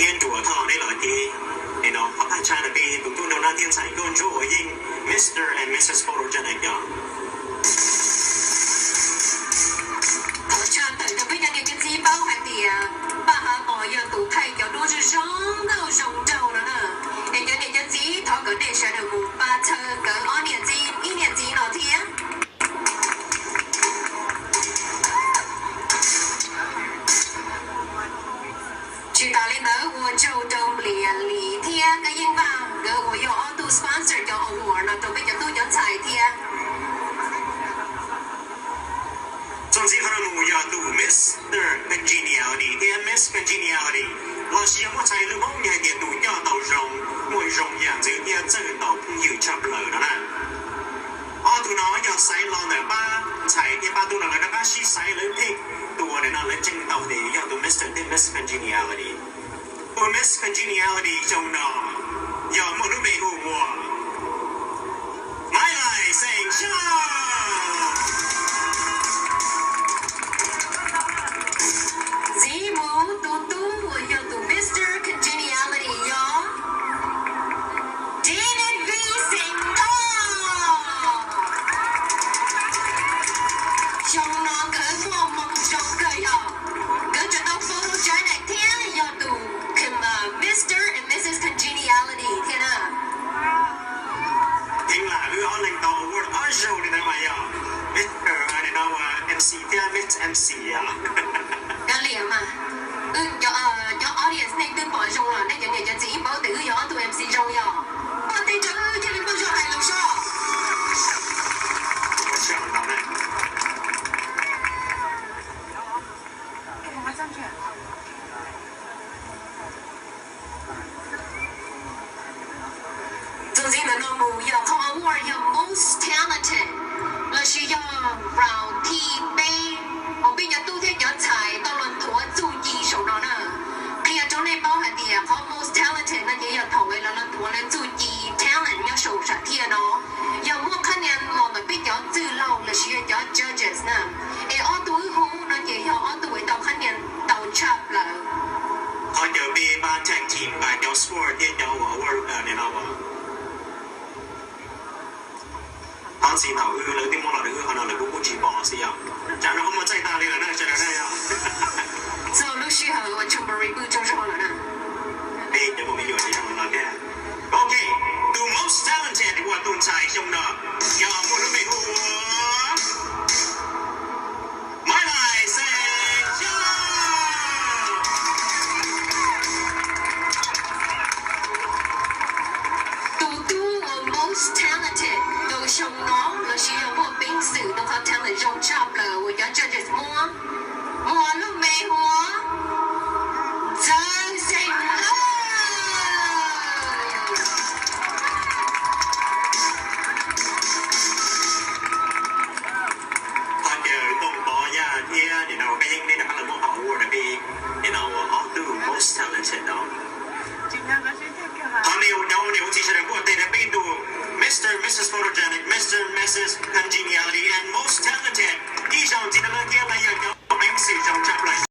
Thiab nruas thoj nej los ces, nim no qhov thaj tsam no peb tus tub nraug nab thiab ntxhais nkauj ntsuab uas yeej Mister and Missus Photogenic yog. Thov tshaj tawm rau peb cov niam cov txiv paub hais tias Paj Hav Pos yog tus thaij cov duab zoo zoo nkauj zoo nraug no na. Es cov niam cov txiv thov kom nej sawv daws mus pab txhawb nkawd ob niam txiv ib niam txiv no thiab. Tsis tas li ntawd ua tsaug rau Nplias Lis thiab Kab Yeej Vaj nkawd uas yog ob tug sponsor cov award no rau peb cov tub cov ntxhais thiab. Txuas ntxiv qhov no mus yog tus Mister Congeniality thiab Miss Congeniality, los sis yog muaj txhais lus Hmoob hais tias tus coj tau zoo, muaj zoo yam ntxwv thiab txawj ntaus phooj ywg tshaj plaws no na. Ob tug no yog xaiv los ntawm pab ntxhais thiab pab tub no lawv rov qab sib xaiv lawv pick tus uas nim no lawv tseem tau tias yog tus Mister thiab Miss Congeniality. Tus Miss Congeniality xyoo no yog muaj lub npe hu ua Maiv Lais Xeem Xyooj. Ntxiv mus tus tub uas yog tus Mister Congeniality yog David V. Xeem Thoj. Xyoo no nkawd muaj moo zoo kawg yog nkawd tseem tau photogenic thiab yog tus Mister and Missus Congeniality thiab na. Heev lam wb ob leeg tau award ob zaug li ntawd mas yog Mister, nim no MC thiab Miss MC os. Kav liam mas, wb cov audience nej twb pom zoo los nej cov niam cov txiv yeej paub tias wb yog ob tug MC zoo yog. Npuaj teg rau wb thiaj li muaj zog hais lus soj. Txuas ntxiv ntawm no mus yog qhov award yog most talented lossis yog round thib peb uas peb cov tub thiab cov ntxhais tau los nthuav txuj ci saum no na. Qhia rau nej paub hais tias qhov most talented no ces yog thaum lawv los nthuav lawv txuj ci talent nyob saum sam thiaj no. Yog muaj khab nias los ntawm peb cov txwj laug lossis yog cov judges na. Es ob tug wb hu no ces yog ob tug uas tau khab nias ntau tshaj plaws. Qhov caw peb pab tag team nqa cov score thiab cov award no. Qhov ntxiv thaum wb lawv twb muab los rau wb qhov no lawv kuj kuj tsis pom xwb yog. Tsam no kuj muaj txaij tag li lawm na sawv daws na yog. Txog lub sij hawm uas Chumbery pw tsaug zog lawm na. Peb cov muaj me nyuam tsis zoo no thiab. Ok, tus most talented uas tus ntxhais xyoo no yog muaj lub npe hu ua Maiv Lais Xeem Xyooj. Tus tub uas most talented rau xyoo no lossis yog muaj peev xwm rau qhov talent zoo tshaj plaws uas cov judges muab, muaj lub npe hu ua Ntxawg Xeem Lauj. Qhov caw Tooj Pov Yaj thiab nim no Kab Yeeb nej rov qab los muab qhov award peb nim no ua ob tug most talented no. Qhov no cov niam ua txiv sawv daws npuaj teg rau peb tus Mister Missus Photogenic, Mister Missus Congeniality